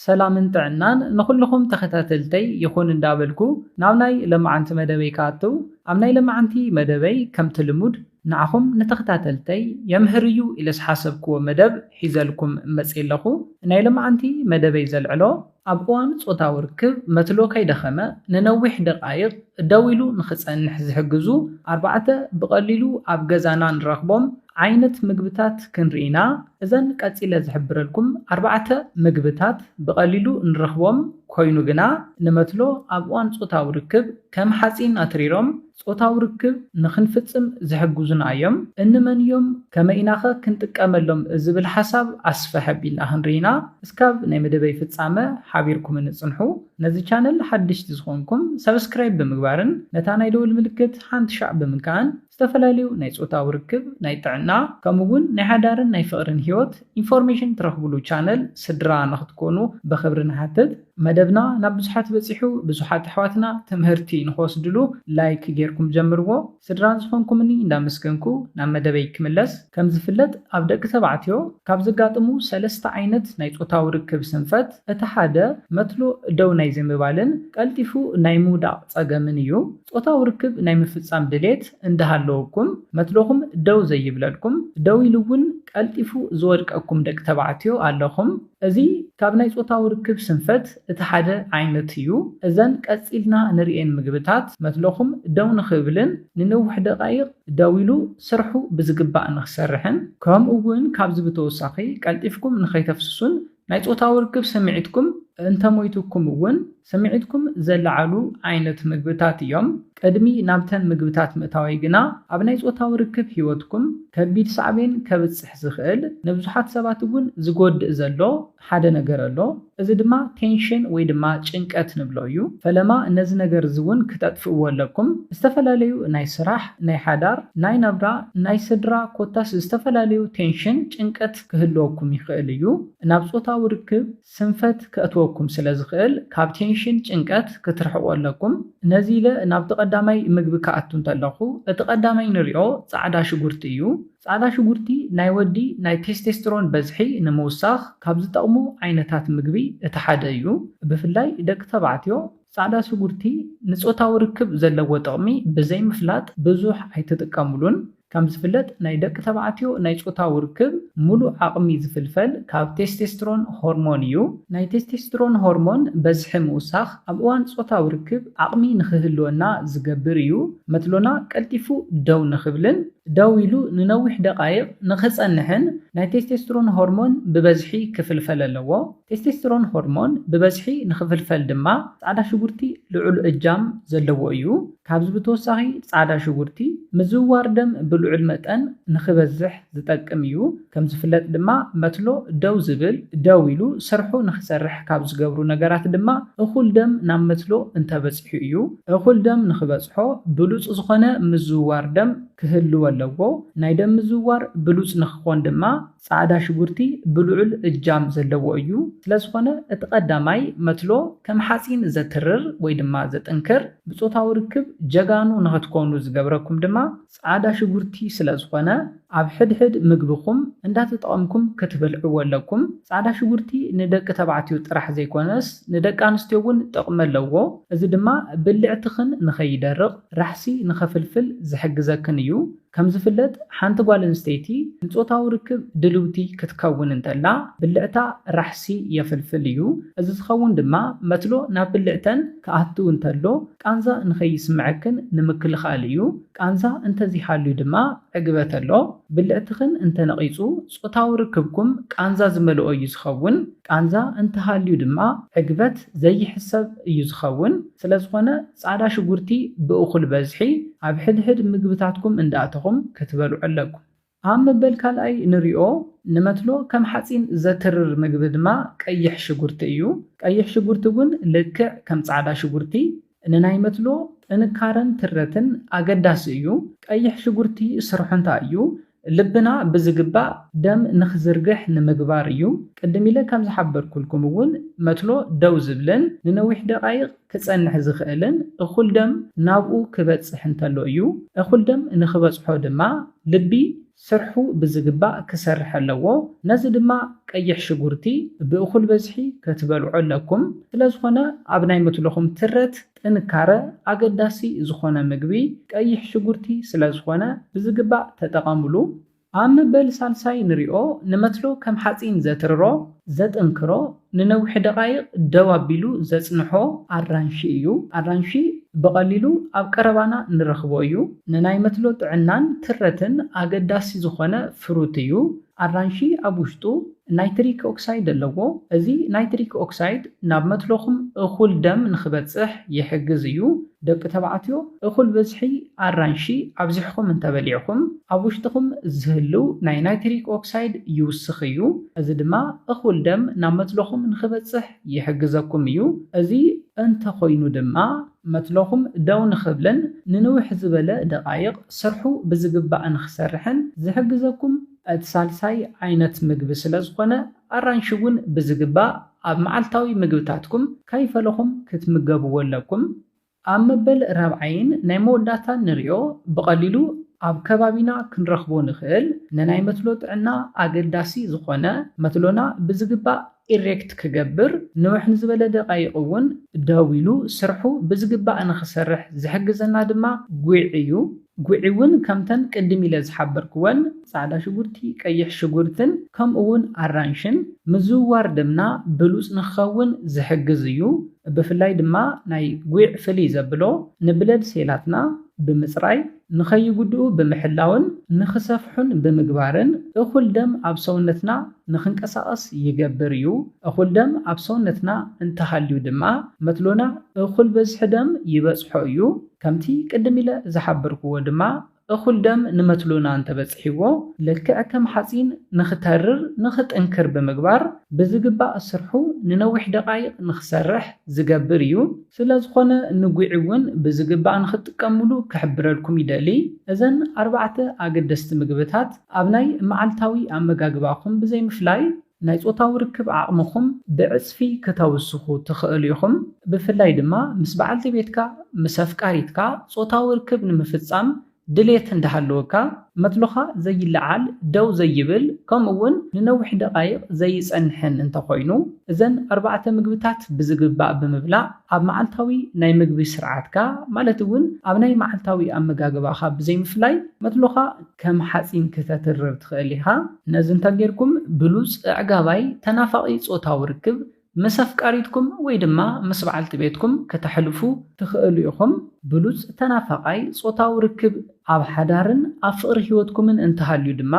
ሰላምን ጥዕናን ንኹልኹም ተኸታተልተይ ይኹን እንዳበልኩ ናብ ናይ ለማዓንቲ መደበይ ክኣትው፣ ኣብ ናይ ለማዓንቲ መደበይ ከምቲ ልሙድ ንዓኹም ንተኸታተልተይ የምህር እዩ ኢለ ዝሓሰብክዎ መደብ ሒዘልኩም መጽየ ኣለኹ። ናይ ለማዓንቲ መደበይ ዘልዕሎ ኣብ እዋን ጾታዊ ርክብ መትሎ ከይደኸመ ንነዊሕ ደቓይቕ ደው ኢሉ ንኽጸንሕ ዝሕግዙ ኣርባዕተ ብቐሊሉ ኣብ ገዛና ንረኽቦም ዓይነት ምግብታት ክንርኢ ኢና። እዘን ቀጺለ ዝሕብረልኩም ኣርባዕተ ምግብታት ብቐሊሉ ንረኽቦም ኮይኑ ግና ንመትሎ ኣብ እዋን ጾታዊ ርክብ ከም ሓጺን ኣትሪሮም ጾታዊ ርክብ ንኽንፍጽም ዝሕግዙና እዮም። እንመን እዮም? ከመይ ኢናኸ ክንጥቀመሎም ዝብል ሓሳብ ኣስፍሕ ኣቢልና ክንርኢ ኢና። እስካብ ናይ መደበይ ፍጻመ ሓቢርኩምኒ ጽንሑ። ነዚ ቻነል ሓደሽቲ ዝኾንኩም ሰብስክራይብ ብምግባርን ነታ ናይ ደወል ምልክት ሓንቲ ሻዕ ብምንካእን ዝተፈላለዩ ናይ ጾታዊ ርክብ፣ ናይ ጥዕና፣ ከምኡ እውን ናይ ሓዳርን ናይ ፍቕርን ህይወት ኢንፎርሜሽን ትረኽብሉ ቻነል ስድራ ንኽትኮኑ ብኽብሪ ንሓትት። መደብና ናብ ብዙሓት በጺሑ፣ ብዙሓት ኣሕዋትና ትምህርቲ ንኽወስድሉ ላይክ ጌርኩም ጀምርዎ። ስድራ ዝኾንኩምኒ እንዳመስገንኩ ናብ መደበይ ክምለስ። ከም ዝፍለጥ ኣብ ደቂ ተባዕትዮ ካብ ዘጋጥሙ ሰለስተ ዓይነት ናይ ጾታዊ ርክብ ስንፈት እቲ ሓደ መትሎ ደው ናይ ዘይምባልን ቀልጢፉ ናይ ምውዳቕ ጸገምን እዩ። ጾታዊ ርክብ ናይ ምፍጻም ድሌት እንዳሃለወኩም መትሎኹም ደው ዘይብለልኩም፣ ደው ኢሉ እውን ቀልጢፉ ዝወድቀኩም ደቂ ተባዕትዮ ኣለኹም። እዚ ካብ ናይ ጾታዊ ርክብ ስንፈት እቲ ሓደ ዓይነት እዩ። እዘን ቀጺልና ንርእየን ምግብታት መትሎኹም ደው ንኽብልን ንነዊሕ ደቓይቕ ደው ኢሉ ስርሑ ብዝግባእ ንኽሰርሕን ከምኡ እውን ካብዚ ብተወሳኺ ቀልጢፍኩም ንኸይተፍስሱን ናይ ጾታዊ ርክብ ስምዒትኩም እንተሞይቱኩም እውን ስምዒትኩም ዘለዓሉ ዓይነት ምግብታት እዮም። ቅድሚ ናብተን ምግብታት ምእታወይ ግና ኣብ ናይ ጾታዊ ርክብ ህይወትኩም ከቢድ ሳዕቤን ከብጽሕ ዝኽእል ንብዙሓት ሰባት እውን ዝጎድእ ዘሎ ሓደ ነገር ኣሎ። እዚ ድማ ቴንሽን ወይ ድማ ጭንቀት ንብሎ እዩ። ፈለማ ነዚ ነገር እዚ እውን ክተጥፍእዎ ኣለኩም። ዝተፈላለዩ ናይ ስራሕ፣ ናይ ሓዳር፣ ናይ ናብራ፣ ናይ ስድራ ኮታስ ዝተፈላለዩ ቴንሽን፣ ጭንቀት ክህልወኩም ይኽእል እዩ። ናብ ጾታዊ ርክብ ስንፈት ከእትወኩም ስለ ዝኽእል ካብ ቴንሽን፣ ጭንቀት ክትርሕቁ ኣለኩም። ነዚ ኢለ ናብቲ ቀዳማይ ምግቢ ክኣቱ እንተለኹ እቲ ቀዳማይ ንሪኦ ጻዕዳ ሽጉርቲ እዩ። ጻዕዳ ሽጉርቲ ናይ ወዲ ናይ ቴስቴስትሮን በዝሒ ንምውሳኽ ካብ ዝጠቕሙ ዓይነታት ምግቢ እቲ ሓደ እዩ። ብፍላይ ደቂ ተባዕትዮ ጻዕዳ ሽጉርቲ ንጾታዊ ርክብ ዘለዎ ጥቕሚ ብዘይምፍላጥ ብዙሕ ኣይትጥቀምሉን። ከም ዝፍለጥ ናይ ደቂ ተባዕትዮ ናይ ጾታዊ ርክብ ሙሉእ ዓቕሚ ዝፍልፈል ካብ ቴስቴስትሮን ሆርሞን እዩ። ናይ ቴስቴስትሮን ሆርሞን በዝሒ ምውሳኽ ኣብ እዋን ጾታዊ ርክብ ዓቕሚ ንኽህልወና ዝገብር እዩ። መትሎና ቀልጢፉ ደው ንኽብልን ደው ኢሉ ንነዊሕ ደቓይቕ ንኽጸንሕን ናይ ቴስቴስትሮን ሆርሞን ብበዝሒ ክፍልፈል ኣለዎ። ቴስቴስትሮን ሆርሞን ብበዝሒ ንኽፍልፈል ድማ ጻዕዳ ሽጉርቲ ልዑል እጃም ዘለዎ እዩ። ካብዚ ብተወሳኺ ጻዕዳ ሽጉርቲ ምዝውዋር ደም ብልዑል መጠን ንኽበዝሕ ዝጠቅም እዩ። ከም ዝፍለጥ ድማ መትሎ ደው ዝብል፣ ደው ኢሉ ስርሑ ንኽሰርሕ ካብ ዝገብሩ ነገራት ድማ እኹል ደም ናብ መትሎ እንተበጺሑ እዩ። እኹል ደም ንኽበጽሖ ብሉጽ ዝኾነ ምዝውዋር ደም ክህልው ኣለዎ። ናይ ደም ምዝውዋር ብሉጽ ንኽኾን ድማ ጻዕዳ ሽጉርቲ ብልዑል እጃም ዘለዎ እዩ። ስለዝኾነ እቲ ቀዳማይ መትሎ ከም ሓጺን ዘትርር ወይ ድማ ዘጥንክር፣ ብጾታዊ ርክብ ጀጋኑ ንኽትኮኑ ዝገብረኩም ድማ ጻዕዳ ሽጉርቲ ስለዝኾነ ኣብ ሕድሕድ ምግብኹም እንዳተጠቐምኩም ክትበልዕዎ ኣለኩም። ጻዕዳ ሽጉርቲ ንደቂ ተባዕትዮ ጥራሕ ዘይኮነስ ንደቂ ኣንስትዮ እውን ጥቕሚ ኣለዎ። እዚ ድማ ብልዕትኽን ንኸይደርቕ ራሕሲ ንኸፍልፍል ዝሕግዘክን እዩ። ከም ዝፍለጥ ሓንቲ ጓል ኣንስተይቲ ንጾታዊ ርክብ ድልውቲ ክትከውን እንተላ ብልዕታ ራሕሲ የፍልፍል እዩ። እዚ ዝኸውን ድማ መትሎ ናብ ብልዕተን ክኣቱ እንተሎ ቃንዛ ንኸይስምዐክን ንምክልኻል እዩ። ቃንዛ እንተዘይሃልዩ ድማ ዕግበት ኣሎ። ብልዕትኽን እንተነቒጹ ጾታዊ ርክብኩም ቃንዛ ዝመልኦ እዩ ዝኸውን። ቃንዛ እንተሃልዩ ድማ ዕግበት ዘይሕሰብ እዩ ዝኸውን። ስለዝኾነ ጻዕዳ ሽጉርቲ ብእኹል በዝሒ ኣብ ሕድሕድ ምግብታትኩም እንዳእተኹም ክትበልዑ ኣለኩም። ኣብ መበል ካልኣይ ንሪኦ ንመትሎ ከም ሓፂን ዘትርር ምግቢ ድማ ቀይሕ ሽጉርቲ እዩ። ቀይሕ ሽጉርቲ እውን ልክዕ ከም ፃዕዳ ሽጉርቲ ንናይ መትሎ ጥንካረን ትረትን ኣገዳሲ እዩ። ቀይሕ ሽጉርቲ ስርሑ እንታይ እዩ? ልብና ብዝግባእ ደም ንኽዝርግሕ ንምግባር እዩ። ቅድም ኢለ ከም ዝሓበርኩልኩም እውን መትሎ ደው ዝብልን ንነዊሕ ደቃይቕ ክጸንሕ ዝኽእልን እኹል ደም ናብኡ ክበጽሕ እንተሎ እዩ። እኹል ደም ንኽበጽሖ ድማ ልቢ ስርሑ ብዝግባእ ክሰርሕ ኣለዎ። ነዚ ድማ ቀይሕ ሽጉርቲ ብእኹል በዝሒ ክትበልዑ ኣለኩም። ስለዝኾነ ኣብ ናይ መትሎኹም ትረት ጥንካረ ኣገዳሲ ዝኾነ ምግቢ ቀይሕ ሽጉርቲ ስለዝኾነ ብዝግባእ ተጠቐምሉ። ኣብ መበል ሳልሳይ ንሪኦ ንመትሎ ከም ሓፂን ዘትርሮ፣ ዘጥንክሮ፣ ንነዊሕ ደቓይቕ ደው ኣቢሉ ዘጽንሖ ኣራንሺ እዩ። ኣራንሺ ብቐሊሉ ኣብ ቀረባና ንረኽቦ እዩ። ንናይ መትሎ ጥዕናን ትረትን ኣገዳሲ ዝኾነ ፍሩት እዩ። ኣራንሺ ኣብ ውሽጡ ናይትሪክ ኦክሳይድ ኣለዎ። እዚ ናይትሪክ ኦክሳይድ ናብ መትሎኹም እኹል ደም ንኽበጽሕ ይሕግዝ እዩ። ደቂ ተባዕትዮ እኹል ብዝሒ ኣራንሺ ኣብዚሕኹም እንተበሊዕኹም ኣብ ውሽጥኹም ዝህልው ናይ ናይትሪክ ኦክሳይድ ይውስኽ እዩ። እዚ ድማ እኹል ደም ናብ መትሎኹም ንኽበጽሕ ይሕግዘኩም እዩ። እዚ እንተኾይኑ ድማ መትሎኹም ደው ንኽብልን ንንውሕ ዝበለ ደቓይቕ ስርሑ ብዝግባእ ንኽሰርሕን ዝሕግዘኩም እቲ ሳልሳይ ዓይነት ምግቢ ስለ ዝኾነ ኣራንሺ እውን ብዝግባእ ኣብ መዓልታዊ ምግብታትኩም ከይፈለኹም ክትምገብዎ ኣለኩም። ኣብ መበል ራብዓይን ናይ መወዳእታን ንሪኦ ብቐሊሉ ኣብ ከባቢና ክንረኽቦ ንኽእል ንናይ መትሎ ጥዕና ኣገዳሲ ዝኾነ መትሎና ብዝግባእ ኢሬክት ክገብር ንውሕ ንዝበለ ደቓይቕ እውን ደው ኢሉ ስርሑ ብዝግባእ ንኽሰርሕ ዝሕግዘና ድማ ጉዕ እዩ። ጉዕ እውን ከምተን ቅድም ኢለ ዝሓበርክወን ፃዕዳ ሽጉርቲ፣ ቀይሕ ሽጉርትን ከምኡ እውን ኣራንሽን ምዝውዋር ደምና ብሉፅ ንክኸውን ዝሕግዝ እዩ። ብፍላይ ድማ ናይ ጉዕ ፍልይ ዘብሎ ንብለድ ሴላትና ብምፅራይ ንኸይጉድኡ ብምሕላውን ንኽሰፍሑን ብምግባርን እኹል ደም ኣብ ሰውነትና ንኽንቀሳቐስ ይገብር እዩ። እኹል ደም ኣብ ሰውነትና እንተሃልዩ ድማ መትሎና እኹል በዝሒ ደም ይበፅሖ እዩ። ከምቲ ቅድም ኢለ ዝሓበርክዎ ድማ እኹል ደም ንመትሎና እንተበፅሕዎ ልክዕ ከም ሓፂን ንኽተርር ንኽጥንክር ብምግባር ብዝግባእ ስርሑ ንነዊሕ ደቓይቕ ንኽሰርሕ ዝገብር እዩ። ስለዝኾነ ንጉዕ እውን ብዝግባእ ንኽትጥቀምሉ ክሕብረልኩም ይደሊ። እዘን ኣርባዕተ ኣገደስቲ ምግብታት ኣብ ናይ መዓልታዊ ኣመጋግባኹም ብዘይምፍላይ ናይ ጾታዊ ርክብ ዓቕምኹም ብዕጽፊ ክተውስኹ ትኽእሉ ኢኹም። ብፍላይ ድማ ምስ በዓልቲ ቤትካ፣ ምስ ኣፍቃሪትካ ጾታዊ ርክብ ንምፍጻም ድሌት እንዳሃለወካ መትሎኻ ዘይለዓል፣ ደው ዘይብል፣ ከምኡ እውን ንነዊሕ ደቓይቕ ዘይጸንሕን እንተኾይኑ፣ እዘን ኣርባዕተ ምግብታት ብዝግባእ ብምብላዕ ኣብ መዓልታዊ ናይ ምግቢ ስርዓትካ፣ ማለት እውን ኣብ ናይ መዓልታዊ ኣመጋግባኻ ብዘይምፍላይ መትሎኻ ከም ሓፂን ክተትርር ትኽእል ኢኻ። ነዚ እንተጌርኩም ብሉፅ፣ ኣዕጋባይ፣ ተናፋቒ ጾታዊ ርክብ ምስ ኣፍቃሪትኩም ወይ ድማ ምስ በዓልቲ ቤትኩም ከተሕልፉ ትኽእሉ ኢኹም። ብሉጽ ተናፋቓይ ጾታዊ ርክብ ኣብ ሓዳርን ኣብ ፍቕሪ ህይወትኩምን እንተሃልዩ ድማ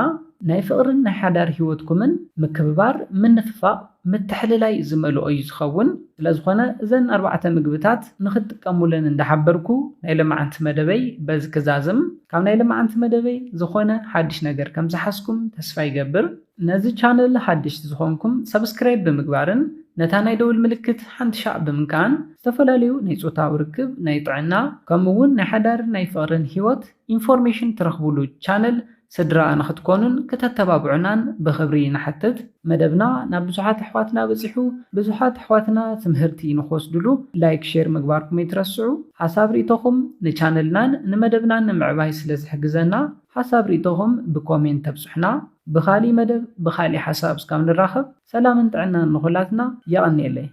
ናይ ፍቕርን ናይ ሓዳር ህይወትኩምን ምክብባር፣ ምንፍፋቕ፣ ምትሕልላይ ዝመልኦ እዩ ዝኸውን። ስለዝኾነ እዘን ኣርባዕተ ምግብታት ንኽትጥቀሙለን እንዳሓበርኩ ናይ ለማዓንቲ መደበይ በዚ ክዛዝም። ካብ ናይ ለማዓንቲ መደበይ ዝኾነ ሓድሽ ነገር ከም ዝሓዝኩም ተስፋ ይገብር። ነዚ ቻነል ሓድሽቲ ዝኾንኩም ሰብስክራይብ ብምግባርን ነታ ናይ ደውል ምልክት ሓንቲ ሻዕ ብምንካን ዝተፈላለዩ ናይ ጾታዊ ርክብ፣ ናይ ጥዕና፣ ከምኡ እውን ናይ ሓዳርን ናይ ፍቕርን ህይወት ኢንፎርሜሽን ትረኽቡሉ ቻነል ስድራ ንኽትኮኑን ክተተባብዑናን ብኽብሪ ንሓትት። መደብና ናብ ብዙሓት ኣሕዋትና በጺሑ፣ ብዙሓት ኣሕዋትና ትምህርቲ ንኽወስድሉ ላይክ፣ ሼር ምግባርኩም ኣይትረስዑ። ሓሳብ ርእቶኹም ንቻነልናን ንመደብናን ንምዕባይ ስለ ዝሕግዘና ሓሳብ ርእቶኹም ብኮሜንት ተብጽሑና። ብኻሊእ መደብ ብኻሊእ ሓሳብ እስካብ ንራኸብ ሰላምን ጥዕናን ንኹላትና። የቐንየለይ።